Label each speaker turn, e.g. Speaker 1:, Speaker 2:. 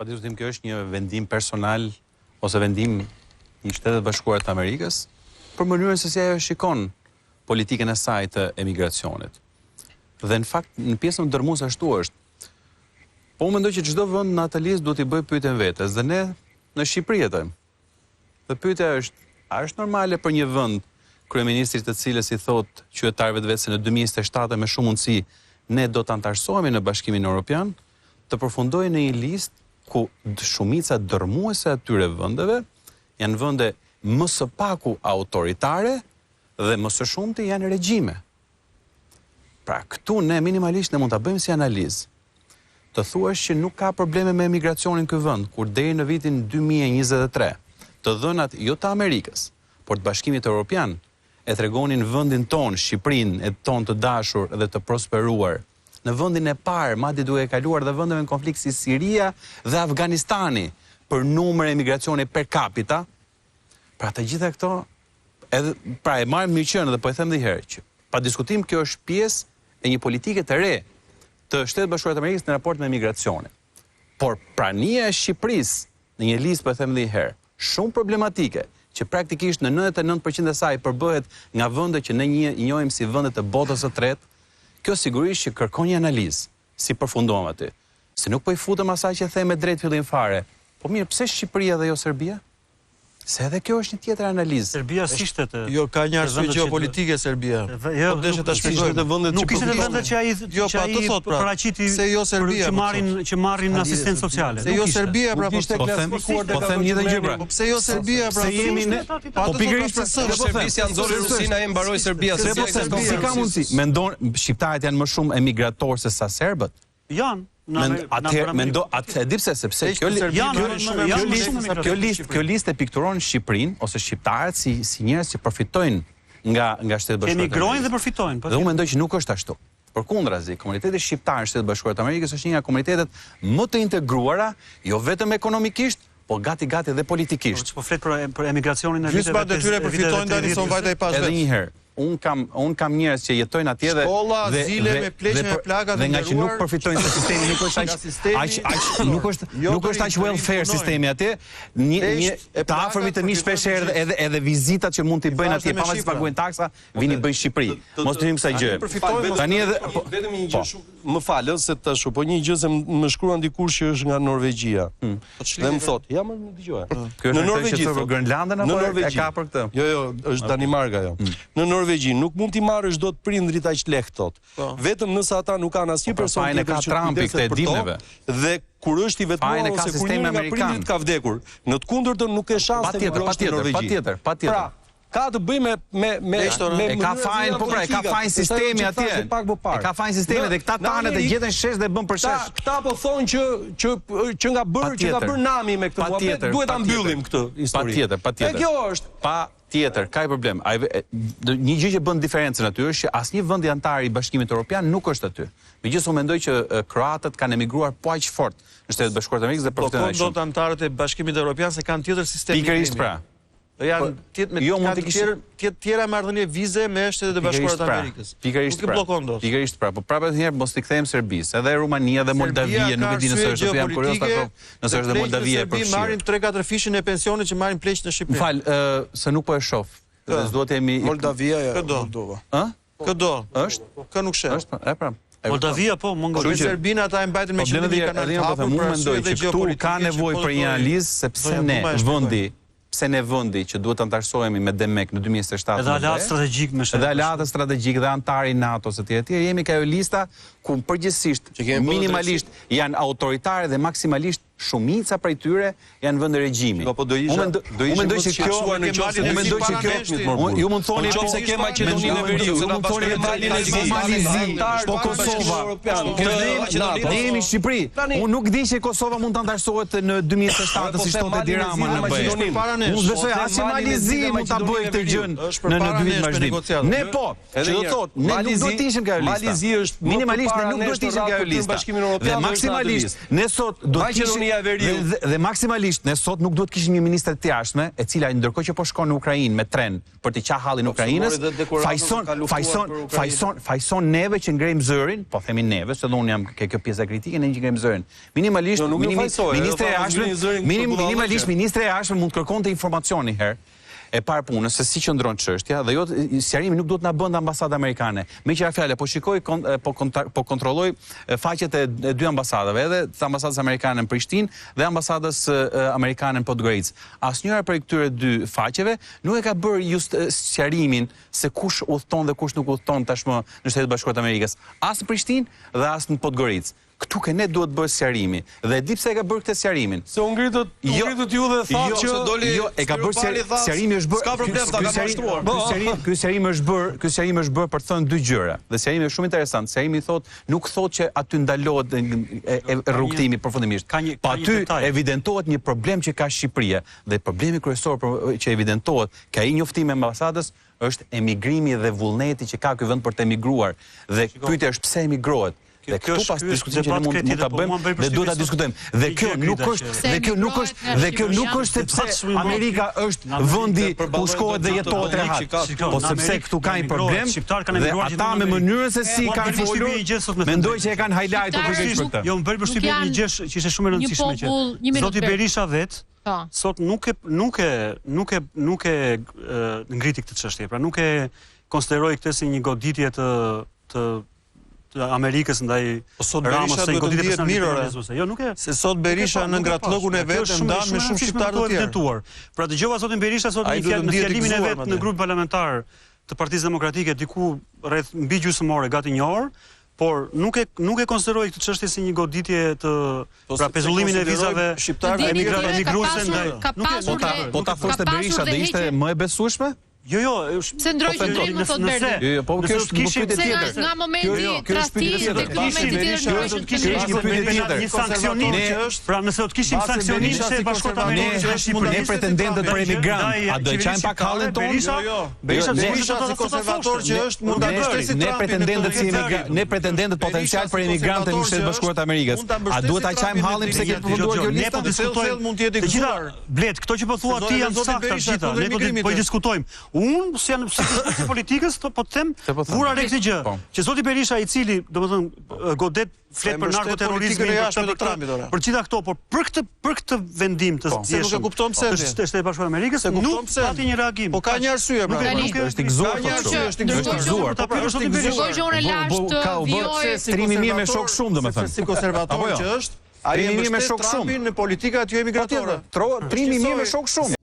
Speaker 1: Pa diskutim kjo është një vendim personal ose vendim i Shteteve të Bashkuara të Amerikës për mënyrën se si ajo shikon politikën e saj të emigracionit. Dhe në fakt në pjesën dërrmuese ashtu është. Po unë mendoj që çdo vend në atë listë duhet t'i bëjë pyetjen vetes dhe ne në Shqipëri jetojmë. Dhe pyetja është, a është normale për një vend kryeministri të cilës i thotë qytetarëve të vet se në 2027 me shumë mundësi ne do të anëtarësohemi në Bashkimin Evropian, të përfundojë në një listë ku shumica dërrmuese e atyre vendeve janë vende më së paku autoritare dhe më së shumti janë regjime. Pra, këtu ne minimalisht ne mund ta bëjmë si analizë. Të thuash që nuk ka probleme me emigracionin ky vend, kur deri në vitin 2023, të dhënat jo të Amerikës, por të Bashkimit Evropian, e tregonin vendin tonë, Shqipërinë e tonë të dashur dhe të prosperuar, në vendin e parë, madje duke kaluar dhe vendeve në konflikt si Siria dhe Afganistani për numër emigracioni per capita. Pra të gjitha këto edhe pra e marrim mirëqenë dhe po e them edhe një herë që pa diskutim kjo është pjesë e një politike të re të Shteteve të Bashkuara të Amerikës në raport me emigracionin. Por prania e Shqipërisë në një listë po e them edhe një herë, shumë problematike, që praktikisht në 99% e saj përbëhet nga vende që ne një, i njohim si vende të botës së tretë, kjo sigurisht që kërkon një analizë, si përfunduam aty. Se nuk po i futem asaj që the me drejt fillim fare. Po mirë, pse Shqipëria dhe jo Serbia? Se edhe kjo është një tjetër analizë.
Speaker 2: Serbia s'ishte te
Speaker 3: Jo, ka një arsye gjeopolitike Serbia.
Speaker 2: Jo,
Speaker 3: po deshe ta shpjegojmë.
Speaker 4: Të vendet
Speaker 2: nuk ishte te vendet që ai
Speaker 3: jo,
Speaker 2: që
Speaker 3: po
Speaker 2: ai
Speaker 3: thot, pra,
Speaker 2: paraqiti
Speaker 3: se jo Serbia
Speaker 2: që
Speaker 3: po
Speaker 2: marrin që marrin asistencë sociale.
Speaker 3: Se jo Serbia pra
Speaker 4: po
Speaker 3: ishte
Speaker 1: po them,
Speaker 4: klasifikuar
Speaker 1: po them një gjë pra.
Speaker 3: Po pse jo Serbia pra?
Speaker 1: Se jemi ne
Speaker 3: Po
Speaker 1: po pikërisht
Speaker 3: pse
Speaker 1: po them.
Speaker 4: Serbia nxori Rusinë, ai mbaroi Serbia,
Speaker 1: Se po them, si ka mundësi? Mendon shqiptarët janë më shumë emigratorë se sa serbët?
Speaker 2: Janë.
Speaker 1: Mend, atëherë mendo atë e di pse sepse kjo
Speaker 2: janë
Speaker 1: kjo
Speaker 2: janë
Speaker 1: kjo listë kjo listë kjo listë e pikturon Shqipërinë ose shqiptarët si si njerëz që përfitojnë nga nga Shtetet Bashkuara.
Speaker 2: Emigrojnë dhe përfitojnë,
Speaker 1: po. Dhe unë mendoj që nuk është ashtu. Përkundrazi, komuniteti shqiptar në Shtetet Bashkuara të Amerikës është një nga komunitetet më të integruara, jo vetëm ekonomikisht, po gati gati edhe politikisht.
Speaker 2: Po, po flet për për emigracionin e viteve.
Speaker 3: Gjysma e tyre përfitojnë tani son vajta i pas
Speaker 1: Edhe një herë, un kam un kam njerëz që jetojnë atje dhe
Speaker 3: Shkolla,
Speaker 1: dhe,
Speaker 3: zile
Speaker 1: dhe,
Speaker 3: me pleq
Speaker 1: dhe
Speaker 3: me plaka
Speaker 1: dhe nga që nuk përfitojnë se sistemi nuk është aq aq aq nuk është
Speaker 3: jo,
Speaker 1: nuk është aq welfare sistemi atje, një një të afërmit të mi shpesh herë edhe edhe vizitat që mund t'i bëjnë atje pavarësisht paguajnë taksa, vini bëjnë Shqipëri. Mos të hyjmë kësaj gjë.
Speaker 4: Tani edhe po, vetëm një gjë
Speaker 1: po.
Speaker 4: shumë më fal ë se tash po një gjë se më shkruan dikush që është nga Norvegjia.
Speaker 1: Hmm.
Speaker 4: Po dhe më thotë, ja më dëgjoje.
Speaker 1: Hmm. Ky është
Speaker 4: në Norvegji
Speaker 1: për Grenlandën apo e ka për këtë?
Speaker 4: Jo, jo, është Danimarka jo. Hmm. Në Norvegji nuk mund t'i marrësh dot prindrit aq lehtë thotë.
Speaker 3: Po.
Speaker 4: Vetëm nëse ata nuk kanë asnjë
Speaker 1: po, pra,
Speaker 4: person
Speaker 1: tjetër që kujdeset
Speaker 4: për to dhe kur është i vetmuar ose kur një nga prindrit ka vdekur. Në të kundërtën nuk ke shans të
Speaker 1: emigrosh në Norvegji. Patjetër, patjetër.
Speaker 4: Pra, ka të bëjë me me me
Speaker 1: me e ka fajin po pra e ka fajin sistemi atje e ka fajin sistemi dhe këta tanët e gjetën shesh dhe bën për
Speaker 4: shesh këta po thonë që që që nga bër që nga bër nami me këtë muhabet duhet ta mbyllim këtë histori
Speaker 1: patjetër patjetër
Speaker 4: e kjo është
Speaker 1: patjetër ka një problem ai një gjë që bën diferencën aty është që asnjë vend i anëtar i Bashkimit Evropian nuk është aty megjithëse unë mendoj që kroatët kanë emigruar po aq fort në Shtetet e Bashkuara të Amerikës dhe
Speaker 3: përfitojnë shumë. Po do të anëtarët e Bashkimit Evropian se kanë tjetër sistem.
Speaker 1: Pikërisht pra.
Speaker 3: Janë po, tjetë me
Speaker 1: jo,
Speaker 3: mund të kishin tjetë tjera marrëdhënie vize me Shtetet e Bashkuara të
Speaker 1: pra,
Speaker 3: Amerikës.
Speaker 1: Pikërisht
Speaker 3: nuk i
Speaker 1: pra.
Speaker 3: bllokon dot.
Speaker 1: Pikërisht pra, po prapë edhe një herë mos t'i kthejmë Serbisë, edhe Rumania dhe Moldavia, nuk e di nëse është aty, jam kurioz ta shoh nëse është dhe Moldavia e përfshirë.
Speaker 3: Marrin 3-4 fishin e pensionit që marrin pleqt në Shqipëri.
Speaker 1: Më fal, se nuk po e shoh. Dhe s'dua të jemi
Speaker 3: Moldavia ja,
Speaker 4: Moldova.
Speaker 1: Ë?
Speaker 3: Kë do?
Speaker 1: Është?
Speaker 3: Kë nuk sheh?
Speaker 1: Është, e pra.
Speaker 2: Moldavia po,
Speaker 3: Mongolia. Serbinë ata e mbajtën me qëllim
Speaker 1: një kanal të hapur për arsye dhe që këtu ka nevojë për një analizë sepse ne vendi pse ne vendi që duhet të anëtarësohemi me demek në 2027
Speaker 2: Edhe aleat strategjik me
Speaker 1: Edhe aleat strategjik dhe anëtar i NATO-s etj etj, jemi ka ajo lista ku përgjithsisht minimalisht janë autoritare dhe maksimalisht Shumica prej tyre janë vende regjimi.
Speaker 4: Po do isha do isha
Speaker 1: mendoj që kjo
Speaker 4: në qoftë
Speaker 1: unë mendoj që kjo ju mund thoni
Speaker 4: po se ke Maqedoninë e Veriut,
Speaker 1: ju mund thoni Malin e Zi, Mali i Zi, po Kosova. Ne jemi në Shqipëri. Unë nuk di që Kosova mund të anëtarësohet në 2027 siç thotë Edi Rama në BE. Unë s'besoj as që Mali i Zi mund ta bëjë këtë gjë në në dy vite vazhdim. Ne po, Që do thotë, ne nuk duhet të ishim nga ajo lista.
Speaker 4: Mali i Zi është
Speaker 1: minimalisht ne nuk duhet të ishim nga ajo lista. Dhe maksimalisht ne sot do të ishim.
Speaker 4: Maqedonia e Veriut.
Speaker 1: Dhe, dhe, dhe maksimalisht ne sot nuk duhet kishim një ministre të jashtme, e cila ndërkohë që po shkon në Ukrainë me tren për të qa hallin
Speaker 5: Po,
Speaker 1: Ukrainës,
Speaker 5: mori dhe dekoratën
Speaker 1: fajson
Speaker 5: ka luftuar
Speaker 1: fajson
Speaker 5: për Ukrainën.
Speaker 1: fajson fajson neve që ngrejmë zërin, po themi neve, se dhe unë jam ke kjo pjesa kritike, ne që ngrejmë zërin. Minimalisht
Speaker 4: Jo, nuk ju
Speaker 1: minimi-
Speaker 4: fajsoj,
Speaker 1: ministre e
Speaker 4: ajo tha, mos
Speaker 1: jashtme,
Speaker 4: ngrini zërin për
Speaker 1: minim,
Speaker 4: budallëqe.
Speaker 1: minimalisht ministre e jashtme mund të kërkonte informacion një herë e parë punës se si qëndron çështja dhe jo sqarimi nuk duhet na bën ambasada amerikane. Me që ra fjala, po shikoj kon, e, po konta, po kontrolloj e, faqet e, e dy ambasadave, edhe të ambasadës amerikane në Prishtinë dhe ambasadës e, e, amerikane në Podgoricë. Asnjëra prej këtyre dy faqeve nuk e ka bërë just e, sqarimin se kush udhton dhe kush nuk udhton tashmë në Shtetet e Bashkuara të Amerikës, as në Prishtinë dhe as në Podgoricë. Këtu ke ne duhet bëhet sqarimi dhe e di pse e ka bërë këtë sqarimin.
Speaker 4: Se u ngritët, u
Speaker 1: Jo.
Speaker 4: ngritët ju dhe thatë
Speaker 1: Jo,
Speaker 4: që
Speaker 5: se doli
Speaker 1: jo, e ka bërë
Speaker 5: Spiropali tha,
Speaker 1: sqarimi është bërë.
Speaker 5: "S'ka problem,
Speaker 1: ky-
Speaker 5: ta
Speaker 1: ky
Speaker 5: kam
Speaker 1: sqarim-
Speaker 5: mashtruar."
Speaker 1: Ky sqarim, ky sqarim është bërë, ky sqarim është bërë për të thënë dy gjëra. Dhe sqarimi është shumë interesant. Sqarimi thotë, nuk thotë që aty ndalohet e, e, e rrugëtimi përfundimisht.
Speaker 2: ka një-
Speaker 1: Po
Speaker 2: ka një
Speaker 1: aty
Speaker 2: detaj.
Speaker 1: evidentohet një problem që ka Shqipëria dhe problemi kryesor për, që evidentohet ka ai njoftim e ambasadës është emigrimi dhe vullneti që ka ky vend për të emigruar. Dhe pyetja është pse emigrohet. Dhe
Speaker 2: Kjo
Speaker 1: këtu
Speaker 2: është-
Speaker 1: pas
Speaker 2: ky është
Speaker 1: diskutim që ne
Speaker 2: debat
Speaker 1: mund
Speaker 2: krejt
Speaker 1: mund ta
Speaker 2: tjetër, po mua
Speaker 1: bëjmë
Speaker 2: më bëj
Speaker 1: dhe duhet ta
Speaker 2: përshtypje sot
Speaker 1: diskutojmë. Dhe
Speaker 2: një
Speaker 1: kjo
Speaker 2: gjë
Speaker 1: nuk
Speaker 2: krita
Speaker 1: është
Speaker 2: që-
Speaker 1: dhe kjo nuk është
Speaker 6: Nga
Speaker 1: dhe kjo nuk
Speaker 6: Shqipëria.
Speaker 1: është sepse
Speaker 2: Debat shumë i madh.
Speaker 1: Amerika është
Speaker 2: Në Amerikë
Speaker 1: vendi
Speaker 5: dhe
Speaker 1: ku shkohet dhe
Speaker 5: përballojnë
Speaker 1: jetohet
Speaker 5: të
Speaker 1: rehat.
Speaker 5: që ka
Speaker 2: Shiko,
Speaker 1: Po
Speaker 2: në
Speaker 1: sepse
Speaker 2: Amerikë
Speaker 1: këtu ka një
Speaker 2: emigrohet,
Speaker 1: problem
Speaker 2: shqiptarë kanë
Speaker 1: dhe
Speaker 2: emigruar
Speaker 1: ata
Speaker 2: gjithmonë
Speaker 1: me
Speaker 2: në Amerikë.
Speaker 1: mënyrën se si
Speaker 2: Mua
Speaker 1: kanë
Speaker 2: bëri përshtypje
Speaker 1: folur,
Speaker 2: një gjë sot me thënë
Speaker 1: mendoj
Speaker 6: drejtën.
Speaker 1: që e kanë highlight
Speaker 6: Shqiptarët
Speaker 1: pikërisht për
Speaker 6: nuk-
Speaker 1: këtë.
Speaker 2: Jo, më bëri përshtypje
Speaker 6: janë
Speaker 2: një gjë që ishte shumë e
Speaker 6: një
Speaker 2: rëndësishme që
Speaker 6: popull, një minutë
Speaker 2: Zoti
Speaker 6: Bert.
Speaker 2: Berisha vet
Speaker 6: Po.
Speaker 2: sot nuk e nuk e nuk e nuk e e, ngriti këtë çështje. Pra nuk e konsideroi këtë si një goditje të të të Amerikës ndaj
Speaker 3: Po sot
Speaker 2: Ramës
Speaker 3: Berisha
Speaker 2: se një
Speaker 3: duhet të
Speaker 2: goditje
Speaker 3: ndihet
Speaker 2: personale
Speaker 3: mirë, ore.
Speaker 2: personalizuese. Jo, nuk e
Speaker 3: Se sot Berisha
Speaker 2: Nuk e
Speaker 3: në
Speaker 2: pa- nuk e
Speaker 3: ngratlëkun e
Speaker 2: pash. Kjo
Speaker 3: vet
Speaker 2: është
Speaker 3: e
Speaker 2: shumë-
Speaker 3: ndan me
Speaker 2: shumë
Speaker 3: shumë
Speaker 2: e rëndësishme
Speaker 3: shqiptarë
Speaker 2: për
Speaker 3: të tjerë.
Speaker 2: evidentuar. Pra dëgjova zotin Berisha sot
Speaker 3: Ai
Speaker 2: në
Speaker 3: duhet
Speaker 2: fjal
Speaker 3: të
Speaker 2: në
Speaker 3: ndihet i
Speaker 2: fjalimin e
Speaker 3: gëzuar,
Speaker 2: vet në
Speaker 3: madje.
Speaker 2: grupin parlamentar të Partisë Demokratike diku rreth mbi gjysmë ore, gati një orë, por nuk e nuk e konsideroj këtë çështje si një goditje të
Speaker 3: Po
Speaker 2: pra
Speaker 3: se-
Speaker 2: pezullimin e
Speaker 3: konsideroj
Speaker 2: vizave
Speaker 3: shqiptarëve
Speaker 6: Në dijeni
Speaker 2: emigra-
Speaker 6: time ka
Speaker 2: emigruese
Speaker 6: pasur-
Speaker 2: ndaj-
Speaker 6: ka
Speaker 2: nuk e-
Speaker 6: pasur
Speaker 1: Po ta
Speaker 6: dhe-
Speaker 1: po ta
Speaker 6: ka
Speaker 1: thoshte
Speaker 6: pasur
Speaker 1: Berisha
Speaker 6: dhe
Speaker 1: do ishte
Speaker 6: heqje-
Speaker 1: më e besueshme?
Speaker 2: Jo, jo, është
Speaker 6: Pse ndroi
Speaker 1: Po,
Speaker 6: qëndrim, më
Speaker 2: nëse-
Speaker 6: thot
Speaker 2: nëse-
Speaker 6: Berdi.
Speaker 1: Jo, jo, po
Speaker 2: nëse
Speaker 1: kjo
Speaker 2: do
Speaker 1: është
Speaker 2: të
Speaker 1: një
Speaker 2: kishim-
Speaker 1: pyetje
Speaker 6: Pse nga,
Speaker 1: tjetër.
Speaker 6: nga momenti
Speaker 1: Kjo jo, kjo është pyetje
Speaker 6: tradhtisë
Speaker 1: tjetër.
Speaker 6: tek momenti tjetër
Speaker 3: Berisha
Speaker 6: ndryshon
Speaker 2: do të kishim
Speaker 1: Kjo është një
Speaker 6: qëndrim.
Speaker 1: pyetje
Speaker 2: Berisha
Speaker 1: tjetër.
Speaker 2: një sanksionim
Speaker 1: Ne-
Speaker 2: që është, pra nëse do të kishim
Speaker 3: Mbase
Speaker 2: sanksionim
Speaker 3: Berisha
Speaker 2: se
Speaker 3: si
Speaker 2: Bashkuar të
Speaker 3: konservator
Speaker 2: Amerikës
Speaker 3: që
Speaker 2: dhe
Speaker 3: është mund ta
Speaker 2: Shqipërisë.
Speaker 1: Ne pretendentët për emigrant, a do e qajmë pak hallin tonë?
Speaker 2: Berisha,
Speaker 3: Jo, jo.
Speaker 2: Berisha
Speaker 1: Ne-
Speaker 2: Berisha
Speaker 3: Berisha si konservator që është mund ta
Speaker 1: Ne,
Speaker 3: mbështesi
Speaker 1: ne
Speaker 3: Trumpin
Speaker 1: pretendentët
Speaker 3: në
Speaker 1: si
Speaker 3: këtë
Speaker 1: emigrant, ne pretendentët
Speaker 3: Berisha
Speaker 1: potencial
Speaker 3: si
Speaker 1: për emigrantët në
Speaker 3: konservator
Speaker 1: Shtetet
Speaker 3: që
Speaker 1: Bashkuara të
Speaker 3: është,
Speaker 1: Amerikës.
Speaker 3: mund ta
Speaker 1: A
Speaker 3: mbështesi
Speaker 1: duhet ta qajmë
Speaker 3: Trumpin në
Speaker 1: hallin pse ke
Speaker 3: drejtë.
Speaker 1: përfunduar kjo
Speaker 2: Ne
Speaker 1: lista?
Speaker 2: po diskutojmë.
Speaker 3: Thellë mund të jetë i
Speaker 2: Të gjitha,
Speaker 3: gëzuar.
Speaker 2: Blet, këto që po thua
Speaker 3: Se
Speaker 2: ti
Speaker 3: zoti
Speaker 2: janë
Speaker 3: Zoti
Speaker 2: sakta të
Speaker 3: Berisha
Speaker 2: gjitha.
Speaker 3: kundër
Speaker 2: Ne po di-
Speaker 3: emigrimit
Speaker 2: po i
Speaker 3: është.
Speaker 2: diskutojmë. Unë si janë si si politikës, po po të them,
Speaker 1: Se po them.
Speaker 2: vura re këtë gjë,
Speaker 1: Po.
Speaker 2: që zoti Berisha i cili, domethënë, godet flet
Speaker 3: E
Speaker 2: për
Speaker 3: mbështet
Speaker 2: narkoterrorizmin,
Speaker 3: politikën e
Speaker 2: për
Speaker 3: jashtme
Speaker 2: këtë,
Speaker 3: të
Speaker 2: për këtë,
Speaker 3: Trumpit, ore.
Speaker 2: për gjitha këto, por për këtë për këtë vendim të
Speaker 1: Po.
Speaker 3: Se nuk e
Speaker 2: djeshëm
Speaker 3: kupton pse
Speaker 2: të
Speaker 3: ti.
Speaker 2: Shtetit të Bashkuar të Amerikës,
Speaker 3: Se kupton
Speaker 2: nuk
Speaker 3: pse.
Speaker 2: pati një reagim.
Speaker 3: Po ka një arsye pra.
Speaker 2: Nuk e-
Speaker 6: Tani-
Speaker 2: nuk e-
Speaker 1: Është i gëzuar
Speaker 3: Ka një
Speaker 1: thotë
Speaker 3: arsye,
Speaker 1: shumë.
Speaker 3: është i
Speaker 1: Është i
Speaker 3: gëzuar.
Speaker 1: gëzuar.
Speaker 2: Po,
Speaker 3: Po pra,
Speaker 2: pra,
Speaker 3: është i
Speaker 2: është i
Speaker 3: gëzuar.
Speaker 6: Ndërkohë që unë e
Speaker 1: Bu-
Speaker 6: lash
Speaker 1: bu-
Speaker 6: të
Speaker 1: ka u bë
Speaker 6: vijoj
Speaker 3: Si
Speaker 1: Trimi mirë me
Speaker 3: konservator-
Speaker 1: shok shumë, domethënë.
Speaker 3: sepse Si konservator
Speaker 1: Apo jo?
Speaker 3: që është, ai e
Speaker 1: Trimi mirë me
Speaker 3: mbështet
Speaker 1: shok shumë.
Speaker 3: Trumpin në politikat jo emigratore.
Speaker 1: Patjetër, trimi mirë me shok shumë.